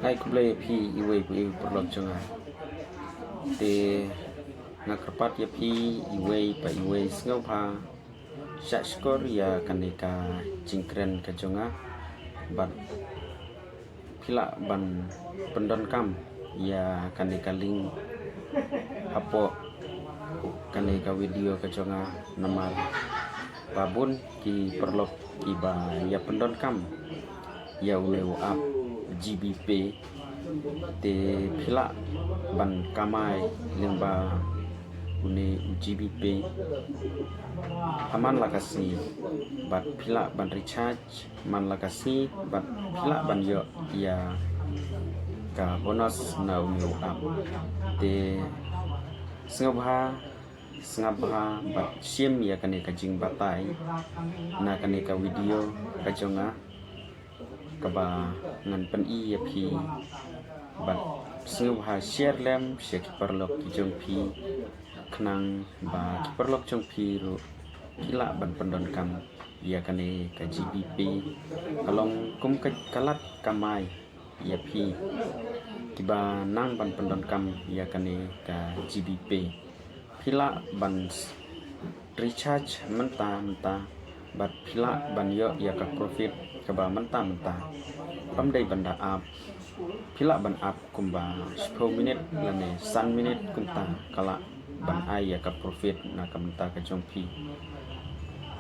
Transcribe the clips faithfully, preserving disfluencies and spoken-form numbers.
Ai khublei ïa phi iwei pa iwei paralok jong nga. Te nga kyrpad ïa phi iwei pa iwei sngewbha shah shkor ïa kane ka jingkren ka jong nga. Bad phi lah ban pyndonkam ïa kane ka link hapoh kane ka video ka jong nga namar ba bun ki paralok kiba ïa pyndonkam ïa une u app G B Pay. Te phi lah ban kamai lyngba une u G B Pay ha man la ka sngi bad phi lah ban recharge man la ka sngi bad phi lah ban ïoh ïa ka bonus na une u app. Te sngewbha sngap bha bad shim ïa kane ka jingbatai na kane ka video ka jong nga kaba ngan pyni ïa phi bad sngewbha share lem sha ki paralok ki jong phi khnang ba ki paralok jong phi ruh ki lah ban pyndonkam ïa kane ka G B Pay ka long kum ka lad kamai ïa phi kiba nang ban pyndonkam ïa kane ka G B Pay. Phi lah ban recharge mynta mynta bad phi lah ban ïoh ïa ka profit kaba mynta mynta. Kam dei ban da ap, phi lah ban ap kumba shiphew minit lane san minit kumta ka lah ban ai ïa ka profit na ka mynta ka jong phi.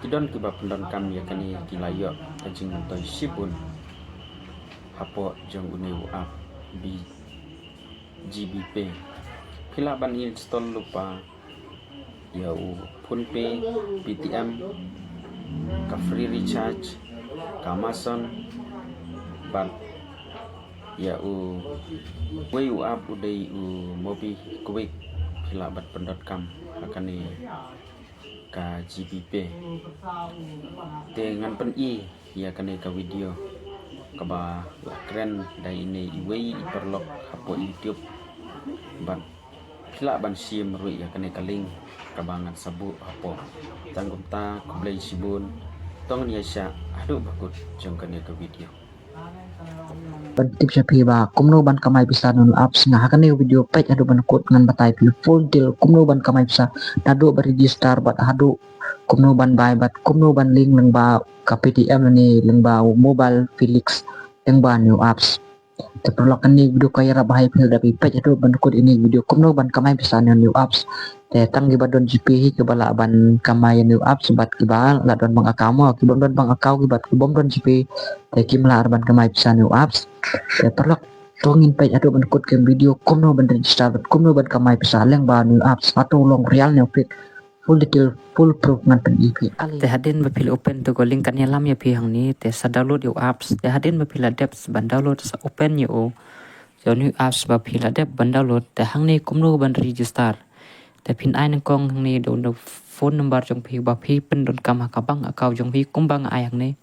Ki don kiba pyndonkam ïa kane ki la ïoh ka jingmyntoi shibun hapoh jong une u app G B Pay. Phi lah ban install lypa ïa u PhonePe, Paytm, ka free recharge, ka Amazon bad ïa uwei u app u dei u MobiKwik. Phi lah ban pyndonkam ha kane ka G B Pay. Te ngan pyni ïa kane ka video kaba la kren da ine iwei i paralok hapoh YouTube bad phi lah ban shim ruh ïa kane ka link kaba ngan sa buh hapoh. Tang kumta khublei shibun. To ngin ïa shah haduh ba kut jong kane ka video. Ban tip sha phi ba kumno ban kamai pisa na u apps. Nga ha kane video peit haduh ban kut ngan batai phi full detail kumno ban kamai pisa naduh ba register bad haduh kumno ban bai bad kumno ban link lyngba ka Paytm ne lyngba u MobiKwik lyngba u apps. Te paralok kane video ka ïarap bha ïa phi lada phi peit haduh ban kut ine video kumno ban kamai pisa na u apps. Te tang kiba don GPay hi kiba lah ban kamai ïa u apps bad kiba lah don bank account mo, kiba don bank account kiba ki bym don GPay te kim lah ban kamai pisa na u apps. Te paralok to ngin peit haduh ban kut ka video kumno ban register bad kumno ban kamai pisa lyngba u apps. Hato u long real ne u fake. Full detail, full proof ngan pyni phi. Te hadien ba phi la open to ka link kan ïalam ïa phi hangne te sa download ïa u apps. Te hadien ba phi la dep ban download sa open ïa u. Ïa u new apps ba phi la dep ban download te hangne kumno ban register. Te phin ai nyngkong hangne da u phone number jong phi ba phi pyndonkam ha ka bank account jong phi kumba nga ai hangne.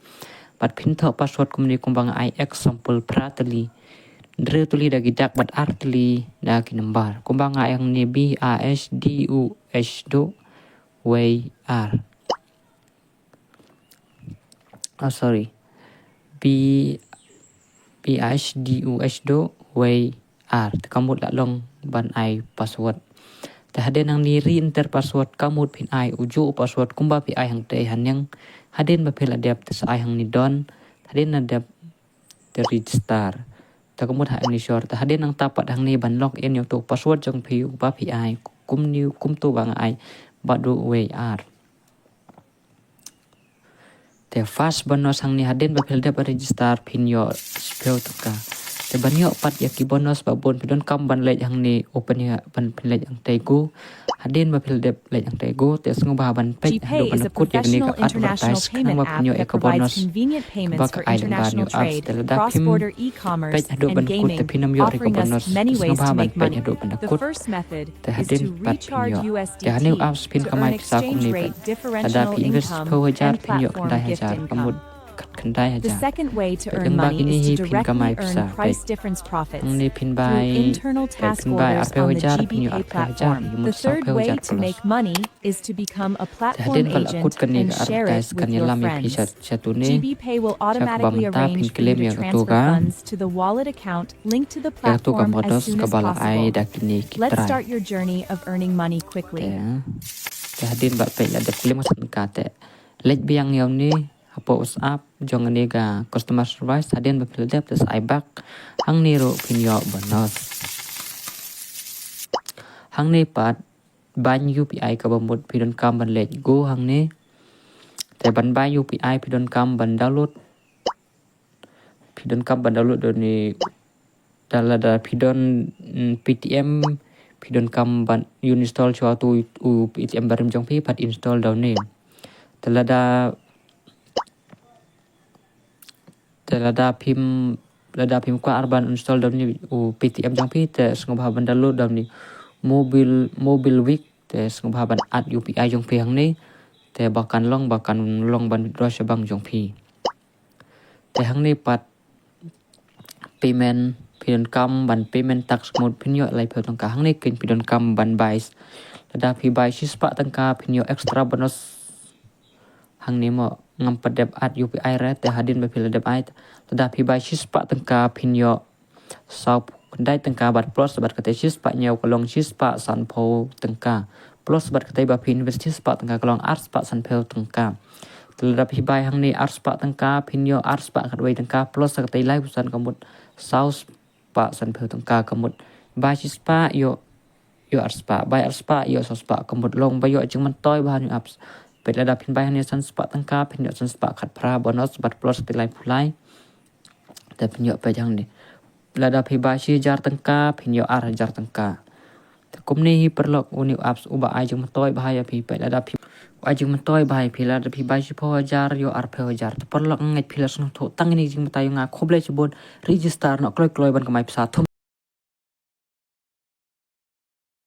Bad phin thoh password kumne kumba nga ai, example phra tylli, hynriew tylli da ki dak bad ar tylli da ki number. Kumba nga ai hangne B A S D U S do wei ar. Oh, sorry. B, B A S D U S do wei ar. Te ka mut la long ban ai password. Te hadien hangne re-enter password ka mut phin ai u juh u password kumba phi ai hangtei haneng. Hadien ba phi la dep te sa ai hangne done. Hadien la dep te register. Te ka mut hangne sure. Te hadien nangta pat hangne ban log in ïa uto u password jong phi uba phi ai. Kumne kumto ba nga ai. Bad u wei ar. Te first bonus hangne hadien ba phi la dep register phin ïoh shiphew tyngka. Te ban ïoh pat ïa ki bonus ba bun phi donkam ban leit hangne open ïa ban phin leit hangtei go. Hadien ba phi la dep leit hangtei go te sngewbha ban peit haduh ban kut ïa kane ka advertise khnang ba phin ïoh ïa ka bonus ba ka ai lyngba u apps. Te lada phim peit haduh ban kut te phin ym ïoh ïa ka bonus. Te sngewbha ban peit haduh ban kut. Te hadien pat phin ïoh. Te hangne u apps phin kamai pisa kumne pat. Lada phi invest shiphew hajar phin ïoh khyndai hajar ka mut. khatkhyndai hajar. The second way to earn money is to directly earn price difference profits through internal task orders on the G B Pay platform. The third way to make money is to become a platform agent and share it with your friends. G B Pay will automatically arrange for you to transfer funds to the wallet account linked to the platform as soon as possible. Let's start your journey of earning money quickly. Te hadien ba peit la dep klim ka te leit biang ïa une hapoh WhatsApp jong kane ka customer service. Hadien ba phi la dep te sa ai bak. Hangne ruh phin ïoh bonus. Hangne pat ban U P I kaba mut phi donkam ban leit go hangne. Te ban ban U P I phi donkam ban download. Phi donkam ban download da une, da lada phi don, mm, Paytm, phi donkam ban uninstall shuwa uto u Paytm barim jong phi, pat install da une. Te lada, te lada phim, lada phim kwah ar ban install da une u Paytm jong phi, te sngewbha ban download da une Mobile, Mobilewick, te sngewbha ban add U P I jong phi hangne. Te ba kan long, ba kan long ban withdraw sha bank jong phi. Te hangne pat payment, phi donkam ban payment tax mut phin ïoh laiphew tyngka. Hangne kin phi donkam ban bai. Lada phi bai shispah tyngka phin ïoh extra bonus. Hangne mo ngam pat dep add U P I re, te hadien ba phi la dep ai. Lada phi bai shispah tyngka phin ïoh sawphew khyndai tyngka bad plus bad kata shispah hynñiew ka long shispah sanphew tyngka. Plus bad kata ba phi invest shispah tyngka ka long arspah sanphew tyngka. Te lada phi bai hangne arspah tyngka phin ïoh arspah khatwei tyngka plus kata laiphew san ka mut sawspah sanphew tyngka ka mut. Bai shispah ïoh, ïoh arspah, bai arspah ïoh sawspah ka mut long ba ïoh jingmyntoi bha ha une u apps. Peit lada phin bai hangne sanspah tyngka phin ïoh sanspah khatphra bonus bad plus kata laiphew lai. Te phin ïoh peit hangne. Lada phi bai shi hajar tyngka phin ïoh ar hajar tyngka. Te kumne hi paralok une u apps uba ai jingmyntoi bha ïa phi. Peit lada phi ai jingmyntoi bha ïa phi lada phi bai shiphew hajar ïoh arphew hajar. Te paralok ngeit phi la sngewthuh tang ïa kine ki jingmyntoi jong nga, khublei shibun. Register noh kloi kloi ban kamai pisa.